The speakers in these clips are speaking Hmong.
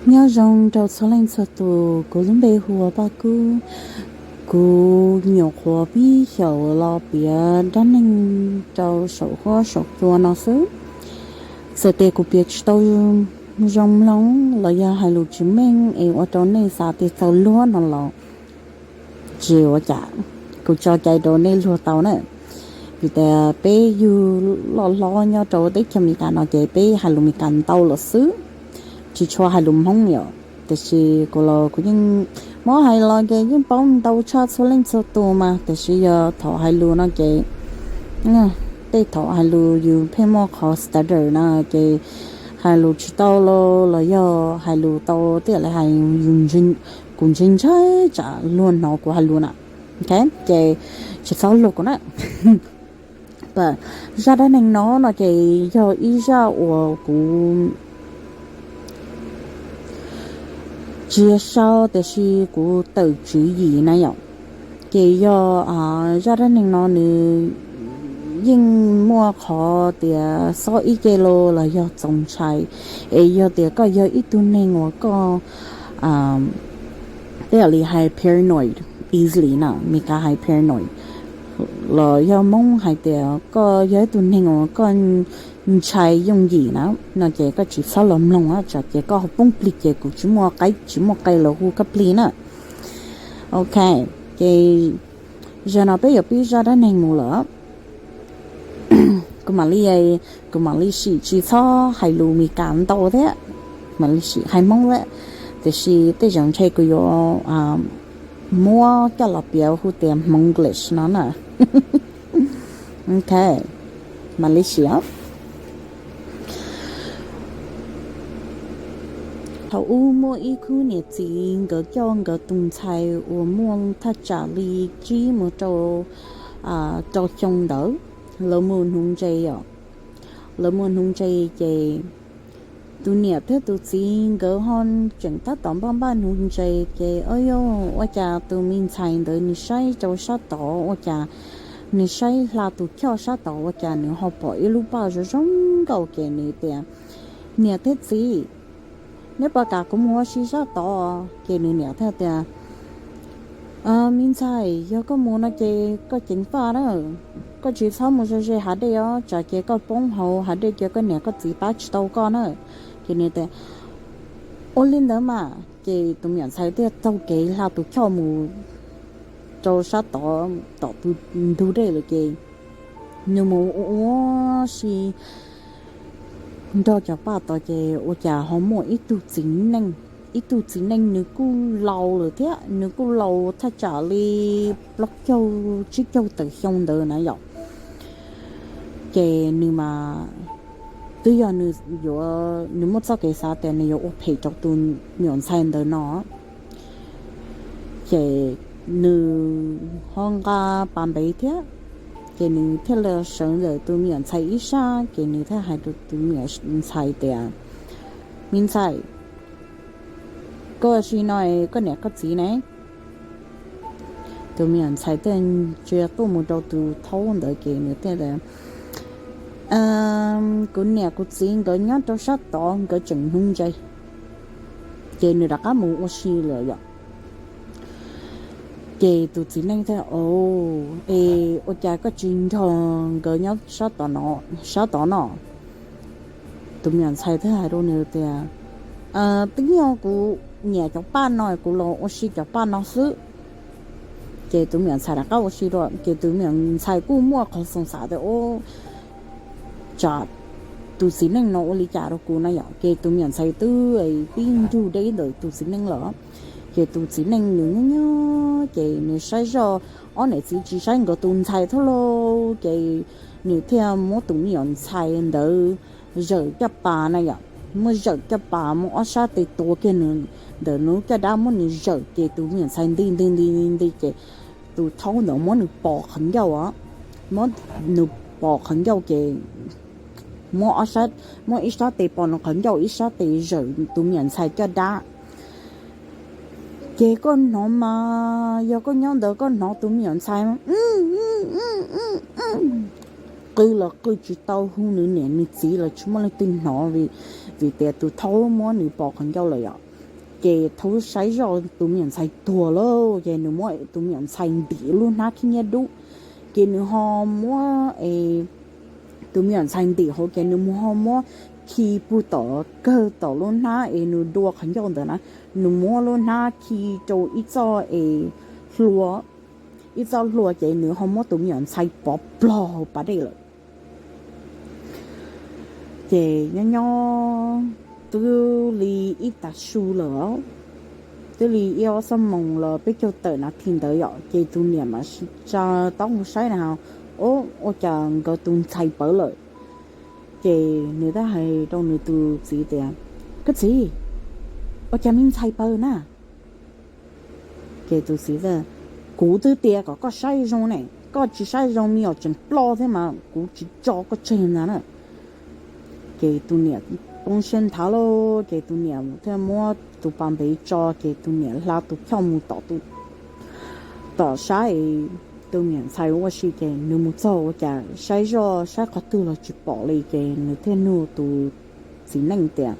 Nyob zoo rau txhua leej txhua tus, kuv lub npe hu ua Paj Kub. Kuv nyuam qhuav pib xyaum los piav dab neeg rau saum huab saum cua no xwb. Txawm tias kuv piav tsis tau zoo mloog los yog hais lus tsis meej es ua rau nej xav tias txaus luag no los tsis ua cas, kuv tso cai rau nej luag tau na. Vim tias peb yug loj hlob nyob rau teb chaws Amelikas no ces peb hais lus Amelikas ntau lawm xwb, tsis tshua hais lus Hmoob yom. Tiam sis kuv los kuv yeej, muab hais los ces yeej paub ntau tshaj txhua leej txhua tus mas, tiam sis yog thaum hais lus no ces tej thaum hais lus yus pheej muaj qhov stutter na, ces hais lus tsis tau los los yog hais lus tau tej yam li hais, kuv ntshai ntshai tsam luag hnov kuv hais lus na. Ces tsis txhob luag kuv na. Zaj dab neeg no no ces yog ib zaj uas kuv tsis sau tiam sis kuv tawm tswv yim na yom. Ces yog zaj dab neeg no nws yeej muaj qhov tias xob ib ce los los yog txaus ntshai. Es yog tias koj yog ib tug neeg uas koj tej yam li hais paranoid easily na, Meskas hais paranoid, los yog Hmoob hais tias koj yog ib tug neeg uas koj ntshai yooj yim na, no ces koj tsis txhob los mloog, tsam ces koj ho poob plig ces kuv tsis muaj qaib tsis muaj qe los hu koj plig na. Ok, ces zaum no peb yuav pib zaj dab neeg mus lawm. Kuv mam li, kuv mam li sim tsis txhob hais lus Meskas ntau thiab, mam li sim hais Hmoob thiab, tiam sis tej zaum ntshe kuv yuav muab coj los piav hu tias Hmoob English no na. Ok, mam li sim. Thaum ub muaj ib khub niam txiv nkawd coj nkawd tus ntxhais uas muaj thaj tsam li tsib mus rau rau xyoo ntawd, lawv mus hnuv ntses yom. Lawv mus hnuv ntses ces tus niam thiab tus txiv nkawd ho tseem tab tom npaj npaj hnuv ntses ces, o yog ua cas tus me ntxhais ntawd nws saib rau sab tod ua cas, nws saib hla tus choj sab tod ua cas nws ho pom ib lub paj zoo zoo nkauj ces nws tias, niam thiab txiv, neb puas kam kuv mus ua si sab tod? Ces nws niam thiaj tias, me ntxhais, yog koj mus no ces koj ceev faj na, koj tsis txhob mus ze ze hav dej os, tsam ces koj poob hauv hav dej ces koj niam koj txiv pab tsis tau koj na. Ces nws tias, ua li ntawd mas. Ces tus me nyuam ntxhais thiaj taug kev hla tus choj mus rau sab tod tom tus ntug dej lawm ces nws mus ua si nrog cov paj tod ces ua cas ho muaj ib tug txiv neej, ib tug txiv neej nws kuj laus lawm thiab, nws kuj laus thaj tsam li plaub caug tsib caug tawm xyoo ntawd na yom. Ces nws mas twb yog nws yuav, nws muaj txoj kev xav tias nws yuav ua phem rau tus me nyuam ntxhais ntawd no. Ces nws ho nqa pas npev thiab, ces nws thiaj li sawv ntawm tus me nyuam ntxhais ib sab ces nws thiaj hais rau tus me nyuam ntxhais tias, me ntxhais, koj ua si no koj niam koj txiv ne? Tus me nyuam ntxhais thiaj ntsia tuaj mus rau tus thaub ntawd ces nws thiaj tias, kuv niam kuv txiv nkawd nyob rau sab tod nkawd tseem hnuv ntses. Ces nws rov qab mus ua si lawm yom. Ces tus txiv neej thiaj, o, es ua cas koj tsis nrog nkawd nyob sab tod no? Tus me nyuam ntxhais thiaj hais rau nws tias, twb yog kuv nyiam cov paj no kuv los ua si cov paj no xwb. Ces tus me nyuam ntxhais rov qab ua si dua, ces tus me nyuam ntxhais kuj muaj qhov xav tias, o, tsam tus txiv neej no ua li cas rau kuv na yom. Ces tus me nyuam ntxhais twb pib nrug deb ntawm tus txiv neej lawm. Ces tus txiv neej nws nyob nyob ces nws saib zoj ob niam txiv tsis saib nkawd tus ntxhais thiab lauj, ces nws thiaj muab tus me nyuam ntxhais ntawd zawm caj pas na yom, muab zawm caj pas muab ob sab tes tua kiag nws ntawm nws caj dab, muab nws zawm ces tus me nyuam ntxhais nti nti nti nti ces tus thaub ntawd muab nws pos qhov ncauj os, muab nws pos qhov ncauj ces muab ob sab, muab ib sab tes pos nws qhov ncauj, ib sab tes zawm tus me nyuam ntxhais caj dab. Ces koj hnov mas, yog koj nyob ntawd koj hnov tus me nyuam ntxhais qw los qw tsis tau, hu nws niam nws txiv los tsis muaj leej twg hnov, vim tias tus thaub muab nws pos qhov ncauj lawm yom. Ces thaum saib zoj tus me nyuam ntxhais tuag lawm ces nws muab tus me nyuam ntxhais ntim lub hnab khib nyiab dub, ces nws ho muab tus me nyuam ntxhais ntim hauv ces nws mus ho muab khi pug tom kawg tom lub hnab es nws dua qhov ncauj ntawd na, nws muab lub hnab khi rau ib txoj es hlua, ib txoj hlua ces nws ho muab tus me nyuam ntxhais pov plog hauv pas dej lawm. Ces nyob nyob twb li ib tav su lawm, twb li ib ob xuab moos los peb caug tawm nas this ntawd yom, ces tus niam mam tsa taub mus saib na, ua cas nkawd tus ntxhais pawv lawm. Ces nws thiaj hais rau nws tus txiv tias, Koj txiv, ua cas me ntxhais pawv na? Ces tus txiv tias, Kuv twb tias kom koj saib zoo ne, koj tsis saib zoo me nyuam tseem ploj thiab mas kuv tsis tso koj tseg ntag na. Ces tus niam poob siab nthav lawm ces tus niam thiaj muab tus pas npev tso ces tus niam hla tus choj mus tom tus, tom sab tus me nyuam ntxhais ua si ces nws mus txog ua cas saib zoj saib qhov twg los tsis pom li ces nws thiaj nug tus txiv neej tias,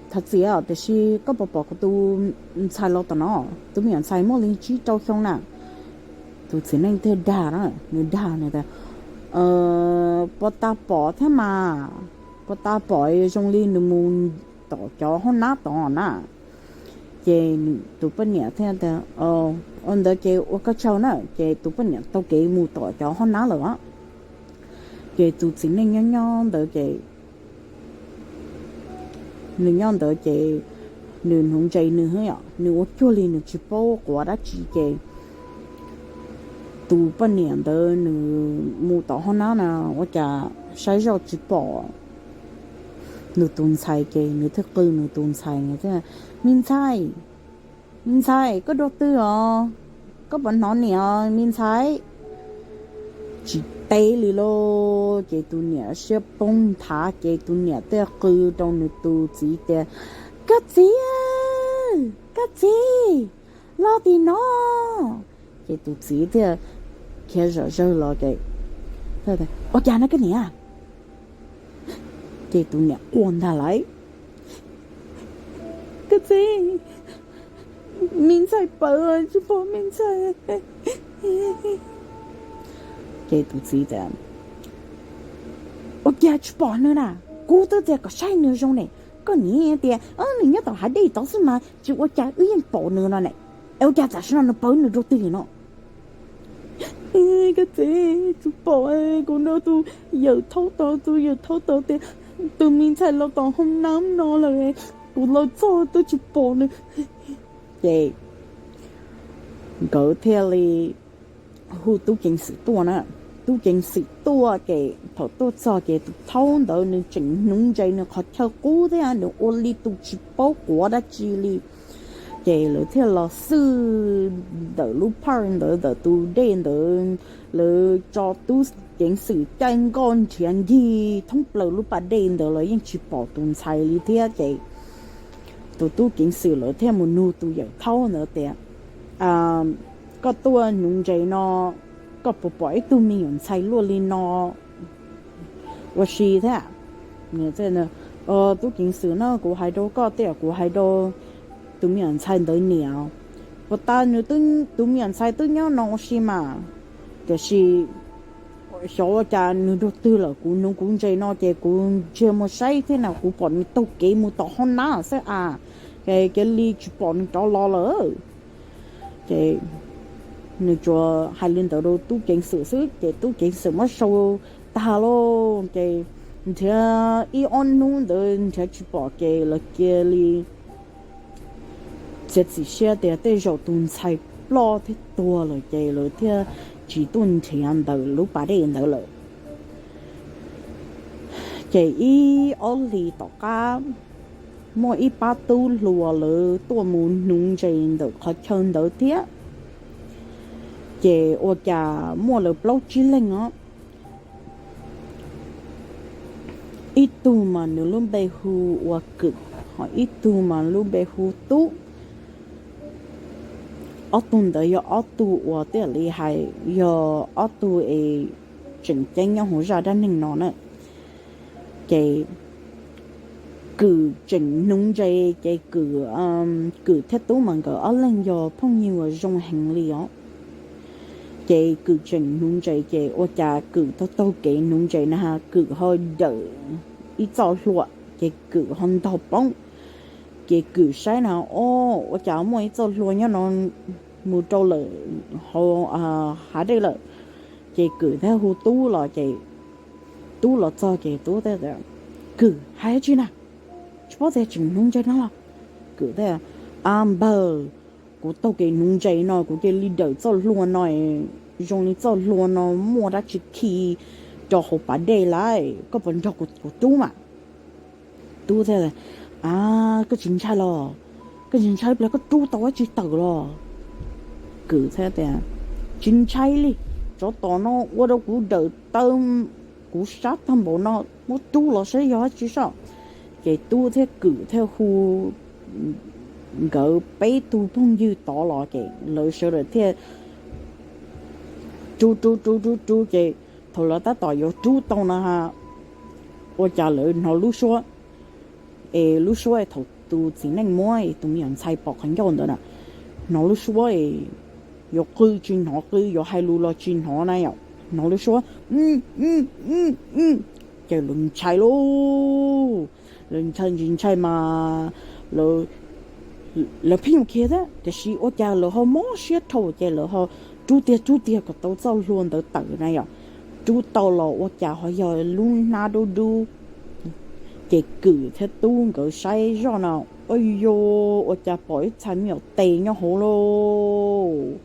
Thov txiv, tiam sis koj puas pom kuv tus ntxhais los tom no? Tus me nyuam ntxhais muaj li tsib rau xyoo na. Tus txiv neej thiaj dag na, nws dag nws tias, Puas tas pom thiab mas, puas tas pom zoo li nws mus tom cov hoob nab tod na. Ces tus poj niam thiaj tias, Ua ntawd ces ua koj tsaug na. Ces tus poj niam taug kev mus tom cov hoob nab lawm. Ces tus txiv neej nyob nyob ntawd ces nws nyob ntawd ces nws hnuv ntses nws, nws ua cuag li nws tsis paub quav dab tsi ces tus poj niam ntawd nws mus tom hoob nab na, ua cas saib zoj tsis pom nws tus ntxhais ces nws thiaj qw nws tus ntxhais, Me ntxhais, me ntxhais, koj dua twg os? Koj puas hnov niam os me ntxhais? Tsis teb li lauj. Ces tus niam siab poob nthav ces tus niam thiaj qw rau nws tus txiv tias, Koj txiv, koj txiv, los tim no. Ces tus txiv thiaj khiav zom zawg los ces, Ua cas no koj niam? Ces tus niam quaj ntag lauj, Koj txiv, me ntxhais pawv tsis pom me ntxhais. Ces tus txiv tias, Ua cas tsis pom nws na? Kuv twb tias kom saib nws zoo ne. Koj niam tias nws nyob tom hav dej tod xwb mas tsis ua cas, wb yeej pom nws no ne. Es ua cas tam sim no nws pawv nws rau twg no? Koj txiv, tsis pom, kuv nrog tus yawm thaub tod, tus yawm thaub tod tias tus me ntxhais los tom hoob nab no lawm, kuv los txog twb tsis pom nws. Ces nkawd thiaj li hu tub ceev xwm tuaj na. Tub ceev xwm tuaj ces thaum tuaj txog ces tus thaub ntawd nws tseem hnuv ntses nws qhov chaw qub thiab nws ua li tus tsis paub quav dab tsi li. Ces lawv thiaj los xwb ntawm lub phaj ntawd ntawm tus dej ntawd, lawv tso tub ceev xwm caij nkoj nrhiav ncig thoob plaws lub pas dej ntawd los yeej tsis pom tus ntxhais li thiab. Ces tus tub ceev xwm lawv thiaj mus nug tus yawm thaub ntawd tias, Koj tuaj hnuv ntses no, koj puas pom ib tug me nyuam ntxhais luaj li no ua si thiab? Tub ceev xwm no, kuv hais rau koj tias kuv hais rau tus me nyuam ntxhais ntawd niam, puas tas nws, tus me nyuam ntxhais twb nyob no ua si mas, tiam sis xyov ua cas nws dua twg lawm, kuv hnuv kuv ntses no ces kuv ntsia mus saib thiab na kuv pom nws taug kev mus tom hoob nab xwb a, ces cia li tsis pom nws rov los lawm. Ces nws tsuas hais li ntawd rau tub ceev xwm xwb ces tub ceev xwm muab sau tag lauj. Ces nrhiav ib ob hnub ntawd nrhiav tsis pom ces lawv cia li txiav txim siab tias tej zaum tus ntxhais ploj thiab tuag lawm ces lawv thiaj tsis tuaj nrhiav ntawm lub pas dej ntawd lawm. Ces ib ob hlis tom qab muaj ib pab tub hluas lawv tuaj mus hnuv ntses ntawm qhov chaw ntawd thiab. Ces ua cas muaj lawv plaub tsib leeg os, ib tug mas nws lub npe hu ua Kwm, ho ib tug mas lub npe hu Tub. Ob tug ntawd yog ob tug uas tej li hais yog ob tug es tseem ceeb nyob hauv zaj dab neeg no na. Ces Kwm tseem hnuv ntses ces Kwm, Kwm thiab Tub mas nkawd ob leeg yog phooj ywg uas zoo heev li os. Ces Kwm tseem hnuv ntses ces ua cas Kwm taug taug kev hnuv ntses na, Kwm ho dawm ib txoj hlua, ces Kwm ho ntog poob. Ces Kwm saib na, o, ua cas muaj ib txoj hlua nyob no mus rau lawm hauv hav dej lawm. Ces Kwm thiaj hu Tub los ces Tub los txog ces Tub thiaj tias, Kwm, hais dab tsi na? Tsis paub tias tseem hnuv ntses no los? Kwm thiaj, A npawg, kuv taug kev hnuv ntses no kuv cia li dawm txoj hlua no, zoo li txoj hlua no muaj dab tsi khi rau hauv pas dej lawm, koj puas nrog kuv rub mas? Tub thiaj, A, koj tsis ntshai los? Koj tsis ntshai pliag koj rub tau dab tsi tawm los? Kwm thiaj tias, Tsis ntshai li, tsov tom no ua rau kuv dawm taw, kuv sab tag npaum no, muab rub los saib yog dab tsi soj. Ces Tub thiab Kwm thiaj hu nkawd peb tug phooj ywg tod los ces lawv sawv daws thiaj rub rub rub rub rub ces thaum lawv tab tom yuav rub tau no, ua cas lawv hnov lub suab, es lub suab thaum tus txiv neej muab tus me nyuam ntxhais pom qhov ncauj ntawd na, hnov lub suab es yuav qw tsis hnov, qw yuav hais lus los tsis hnov na yom, hnov lub suab, ces lawv ntshai lauj, lawv ntshai ntshai ntshai mas lawv pheej mus khiav thiab, tiam sis ua cas lawv ho mob siab dhau ces lawv ho rub tiag rub tiag kom tau txoj hlua ntawd tawm na yom. Rub tau los ua cas ho yog lub hnab dub dub. Ces Kwm thiab Tub nkawd saib zoj no, ua yog ua cas pom ib txhais me nyuam tes nyob hauv lauj.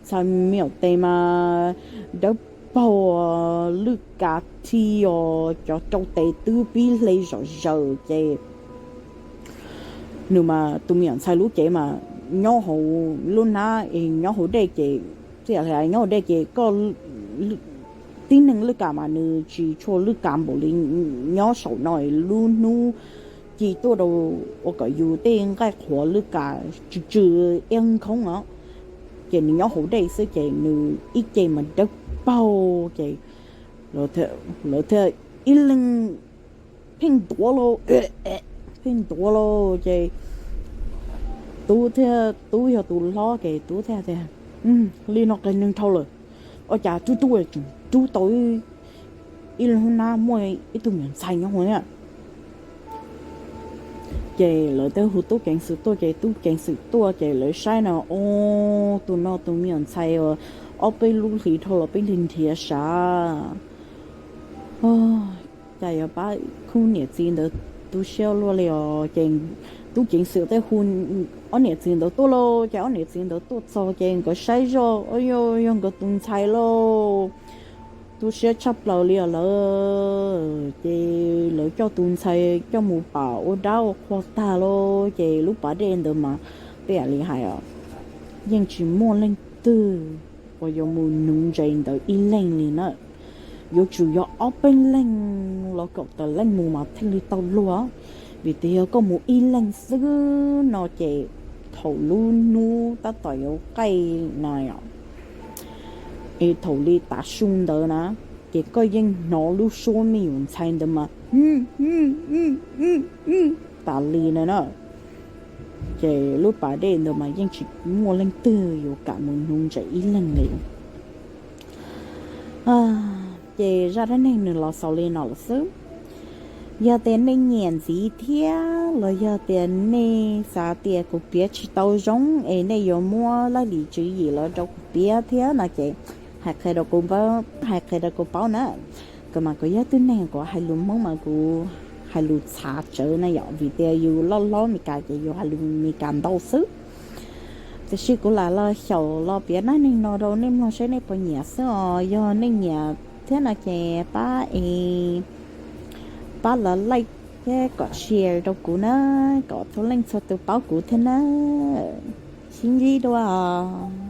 Txhais me nyuam tes mas dawb paug, lwj kav thi os, cov rau tes twb pib hle zom zaws ces nws mas tus me nyuam ntxhais lub cev mas nyob hauv lub hnab es nyob hauv dej ces, txij li nyob hauv dej ces koj tib neeg lwj kam mas nws tsis tshua lwj kam npaum li nyob saum no lub hnub ci tuaj rau ua kom yus tej nqaij qhuav lwj kam tsw tsw iab khoob os. Ces nws nyob hauv dej xwb ces nws ib ce mas dawb paug ces lawv thiaj ib leeg pheej ntuav lauj, pheej ntuav lauj ces Tub thiab, Tub yog tus hlob ces Tub thiaj tias, Li no qias neeg dhau lawm, ua cas rub rub tseem rub tau ib lub hnab muaj ib tug me nyuam ntxhais nyob hauv na. Ces lawv thiaj hu tub ceev xwm tuaj ces tub ceev xwm tuaj ces lawv saib no, o, tus no tus me nyuam ntxhais uas ob peb lub hlis dhau los peb nrhiav nrhiav sav. Cas yuav pab khub niam txiv ntawd tu siab luaj li os. Ces tub ceev xwm thiaj hu ob niam txiv ntawd tuaj lauj. Ces ob niam txiv ntawd tuaj txog ces nkawd saib zoj, o, yog nkawd tus ntxhais lauj. Tu siab tshaj plaws li os lawm. Ces lawv coj tus ntxhais coj mus pam ua dab ua qhua tag lauj. Ces lub pas dej ntawd mas tej yam li hais os, yeej tsis muaj leej twg uas yuav mus nuv ntses ntawd ib leeg li na. Yuav tsum yog ob peb leeg los kaum tawm leej mus mas thiaj li tau luag, vim tias yog koj mus ib leeg xwb no ces thaum lub hnub tab tom yuav qaij no, es thaum li tav su ntawd na, ces koj yeej hnov lub suab me nyuam ntxhais ntawd mas tas li na na. Ces lub pas dej ntawd mas yeej tsis muaj leej twg yuav kam mus nuv ntses ib leeg li. Ces zaj dab neeg nws los xaus li no lawm xwb. Yog tias nej nyiam ntxiv thiab los yog tias nej xav tias kuv piav tsis tau zoo es nej yuav muab laj lim tswv yim los rau kuv piav thiab no ces hais qhia rau kuv, hais qhia rau kuv paub na. Kuv mas kuv yog tib neeg kuv hais lus Hmoob mas kuv hais lus txhav tsawv na yom, vim tias yus loj hlob Meskas ces yus hais lus Meskas ntau xwb. Tiam sis kuv lam los xyaum los piav dab neeg no rau nej mloog seb nej puas nyiam xwb os. Yog nej nyiam thiab no ces pab es pab los like thiab kom share rau kuv na, kom txhua leej txhua tus paub kuv thiab na. Sib ntsib dua os.